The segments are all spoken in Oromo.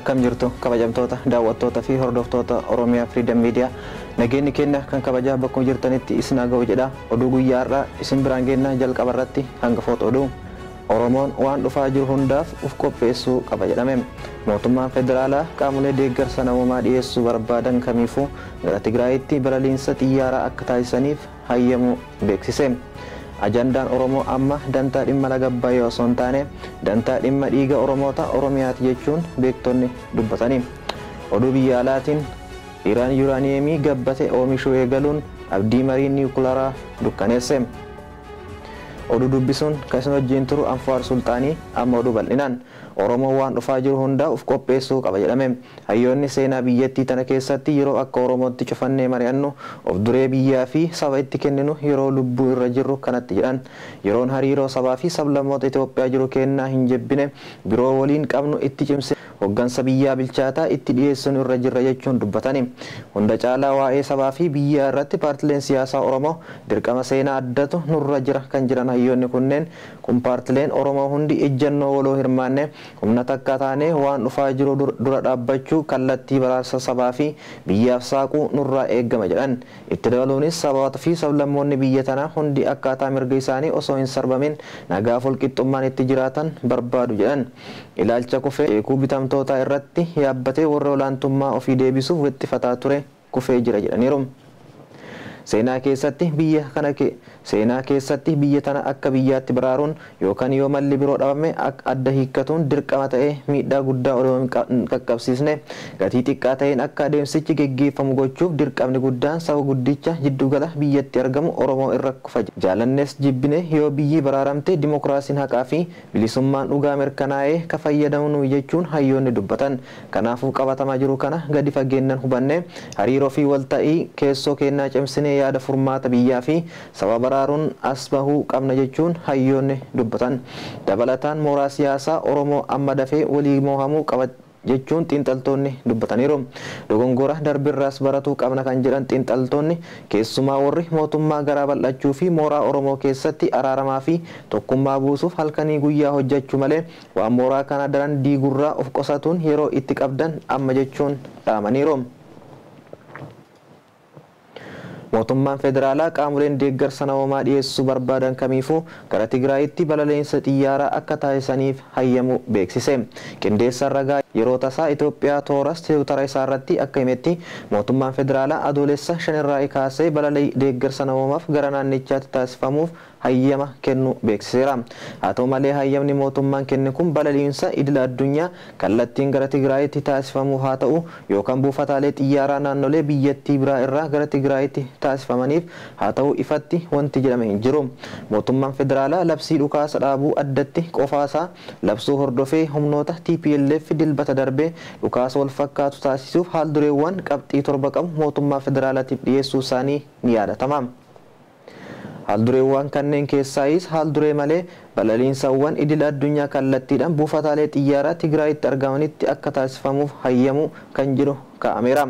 Akkam jirtu kabajamtoota daawwattoota fi hordoftoota Oromiyaa Freedom Media. Nageenyi keenya kan kabajaa bakkuma jirtanitti isin haa ga'u jedha. Oduu guyyaa har'aa isin biraan geenna jalqaba irratti hangafoota oduu. Oromoon waan dhufaa jiru hundaaf uf qopheessuu qaba jedhame. Mootummaan federaalaa qaamolee deeggarsa namoomaa dhiyeessuu barbaadan kamiifuu gara Tigraayitti balaliinsa xiyyaaraa akka taasisaniif hayyamuu beeksise. Ajandaan Oromoo amma dantaa dhimma laga Abbayyaa osoo hin taane dantaa dhimma dhiiga Oromoota Oromiyaati jechuun beektonni dubbatani. Oduu biyya alaatiin Iraan yuuraaniyeemii gabbate oomishuu eegaluun abdii marii niwukilaraa dukkaneesse. Oduu dubbisuun kan isin wajjin turu Anfuwaar Sulxaanii amma oduu bal'inaan. Oromoon waan dhufaa jiru hundaa uf qopheessuu qaba jedhame. Hayyoonni seenaa biyyattii tana keessatti yeroo akka Oromootti cufannee mari'annu of duree biyyaa fi saba itti kenninu yeroo lubbuu irra jirru kanatti jedhan. Yeroon hariiroo sabaa fi sablammoota Itoophiyaa jiru kennaa hin jebbine biroo waliin qabnu itti cimse hoggansa biyyaa bilchaataa itti dhiyeessuun irra jirra jechuun dubbatani. Hunda caalaa waa'ee sabaa fi biyyaa irratti paartileen siyaasaa Oromoo dirqama seenaa addatu nurra jira kan jiran hayyoonni kunneen kun paartileen Oromoo hundi ejjennoo waloo hirmaanne humna takka taanee waan dhufaa jiru dura dhaabbachuu kallattii baraarsa sabaa fi biyyaaf saaquu nurraa eeggama jedhan. Itti dabaluunis saboota fi sablammoonni biyya tanaa hundi akkaataa mirga isaanii osoo hin sarbamin nagaaf walqixxummaan itti jiraatan barbaadu jedhan. Ilaalcha kufee eeguu bitamtootaa irratti yaabbatee warra olaantummaa ofii deebisuuf wixxifataa ture kufee jira jedhaniiru. Seenaa keessatti biyya kana seenaa keessatti biyya tana akka biyyaatti baraaruun yookaan yoo malli biroo dhabame adda hiikkatuun dirqama ta'ee miidhaa guddaa odoo hin qaqqabsiisne gatii xiqqaa ta'een akka adeemsichi geggeeffamu gochuuf dirqamni guddaan saba guddicha jiddugala biyyatti argamu Oromoo irra kufa. Jaalannes jibbine yoo biyyi baraaramte dimokiraasiin haqaa fi bilisummaan dhugaa mirkanaa'ee ka fayyadamnu jechuun hayyoonni dubbatan. Kanaafuu qabatamaa jiru kana gadi fageennan hubanne hariiroo fi walta'ii keessoo kennaa cimsinee yaada furmaata biyyaa fi saba baraaruun as bahuu qabna jechuun hayyoonni dubbatan. Dabalataan mooraa siyaasaa Oromoo amma dafee walii moohamuu qaba jechuun xiinxaltoonni dubbataniiru. Dogongora darbirraas baratuu qabna kan jedhan xiinxaltoonni keessumaa warri mootummaa garaa bal'achuu fi mooraa Oromoo keessatti araaramaa fi tokkummaa buusuuf halkanii guyyaa hojjechuu malee waan mooraa kana daran diigurraa of qosatuun yeroo itti qabdan amma jechuun dhaamaniiru. Mootummaan federaalaa qaamoleen deeggarsa namoomaa dhiyeessuu barbaadan kamiifuu gara Tigraayitti balaliinsa xiyyaaraa akka taasisaniif hayyamuu beeksise. Qindeessaan ragaa yeroo tasaa Itoophiyaa tooras tiwutara isaa irratti akka himetti mootummaan federaalaa adoolessa 5 kaasee balalii deeggarsa namoomaaf gara naannichaatti taasifamuuf hayyama kennu beeksiseera. Haa ta'u malee hayyamni mootummaan kenne kun balaliinsa idila addunyaa kallattiin gara Tigraayitti taasifamu haa ta'u yookaan buufataalee xiyyaaraa naannolee biyyattii biraa irraa gara Tigraayitti taasifamaniif haa ta'u ifatti wanti jedhame hin jiru. Mootummaan federaalaa labsii dhukaasa dhaabuu addatti qofaasaa labsuu hordofee humnoota TPLF dilbata darbee dhukaasa wal fakkaatu taasisuuf haal dureewwan qabxii 7 qabu mootummaa federaalaatiif dhiyeessuu isaanii ni yaadatama. Haal dureewwan kanneen keessaayis haal duree malee balaliinsawwan idila addunyaa kallattiidhaan buufataalee xiyyaaraa Tigraayitti argamanitti akka taasifamuuf hayyamuu kan jedhu kaa'ameera.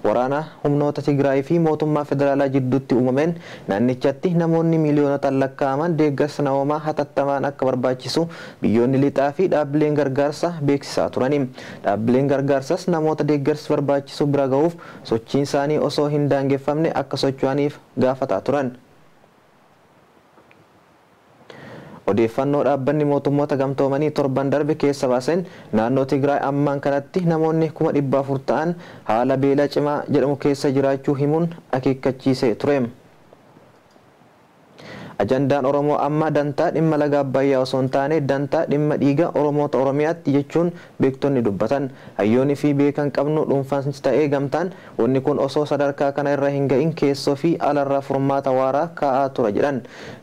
Waraana humnoota Tigraay fi mootummaa federaalaa jidduutti uumameen naannichatti namoonni miiliyoonota lakkaa'aman deeggarsa namoomaa hatattamaan akka barbaachisu biyyoonni lixaa fi dhaabbileen gargaarsa beeksisaa turani. Dhaabbileen gargaarsas namoota deeggarsi barbaachisu bira ga'uuf sochiin isaanii osoo hin daangeffamne akka socho'aniif gaafataa turan. Odeeffannoo dhaabbanni mootummoota gamtoomanii torban darbe keessa baaseen naannoo Tigraay ammaan kanatti namoonni 400,000 ta'an haala beela cimaa jedhamu keessa jiraachuu himuun akeekkachiisee ture. Ajandaan Oromoo amma dantaa dhimma laga Abbayyaa osoo hin taane dantaa dhimma dhiiga Oromoota Oromiyaatti jechuun beektonni dubbatan. Hayyoonni fi beekan qabnu dhuunfaanis ta'ee gamtaan wanni kun osoo sadarkaa kana irra hin ga'in keessoo fi alarraa furmaata waaraa kaa'aa tura jedhan.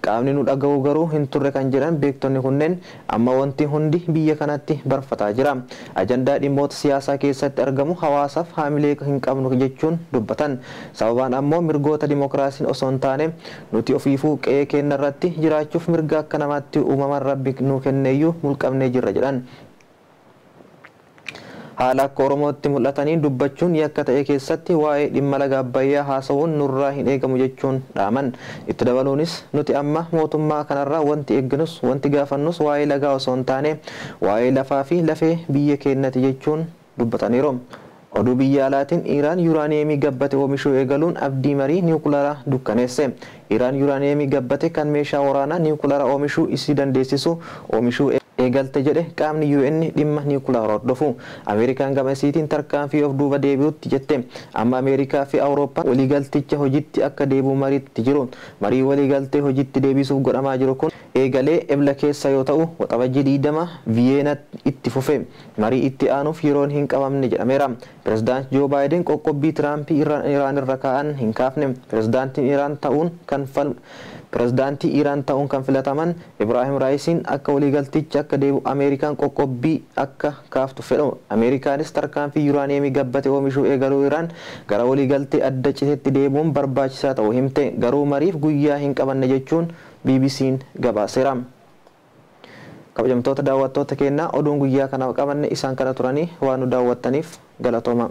Qaamni nu dhaga'u garuu hin turre kan jedhan beektonni kunneen amma wanti hundi biyya kanatti barfataa jira. Ajandaa dhimmoota siyaasaa keessatti argamu hawaasaaf haamilee hin qabnu jechuun dubbatan. Sababaan ammoo mirgoota dimokiraasiin osoo hin taane nuti ofiifuu qe'ee keenya irratti jiraachuuf mirga akka namaatti uumamaan rabbi nuu kenneeyyuu mulqabnee jirra jedhan. Haala akka Oromootti mul'atanii dubbachuun yakka ta'e keessatti waa'ee dhimma laga Abbayyaa haasa'uun nurraa hin eegamu jechuun dhaaman. Itti dabaluunis nuti amma mootummaa kanarraa wanti eegganus wanti gaafannus waa'ee lagaa osoo hin taane waa'ee lafaa fi lafee biyya keenyati jechuun dubbataniiru. Oduu biyya alaatiin Iraan yuuraaniyeemii gabbate oomishuu eegaluun abdii marii niwukilaraa dukkaneesse. Iraan yuuraaniyeemii gabbate kan meeshaa waraanaa niwukilaraa oomishuu isii dandeessisu oomishuu eegalte jedhe qaamni UN dhimma niwukilaraa hordofu. Ameerikaan gama isiitiin tarkaanfii of duuba deebi'utti jette. Amma Ameerikaa fi Awurooppaan waliigalticha hojiitti akka deebi'u mariitti jiru. Marii waliigaltee hojiitti deebisuuf godhamaa jiru kun eegalee Ebla keessa yoo ta'u, Waxabajjii 20 Viyeenatti itti fufe. Marii itti aanuuf yeroon hin qabamne jedhameera. Pirezidaant Joo Baayiden qoqqobbii Tiraampii Iraan irra kaa'an hin kaafne. Pirezidaantiin Iraan ta'uun kan fal Pirezidaantii Iraan ta'uun kan filataman Ibraahim Raayisiin akka waliigaltichi akka deebi'u Ameerikaan qoqqobbii akka kaaftu fedhu. Ameerikaanis tarkaanfii yuuraaniyeemii gabbate oomishuu eegaluu Iraan gara waliigaltee adda citetti deebi'uun barbaachisaa ta'uu himte. Garuu mariif guyyaa hin qabanne jechuun BBC'n gabaaseera. Kabajamtoota daawwattoota keenyaa, oduun guyyaa kanaaf qabanne isaan kana turanii, waan nu daawwattaniif galatooma.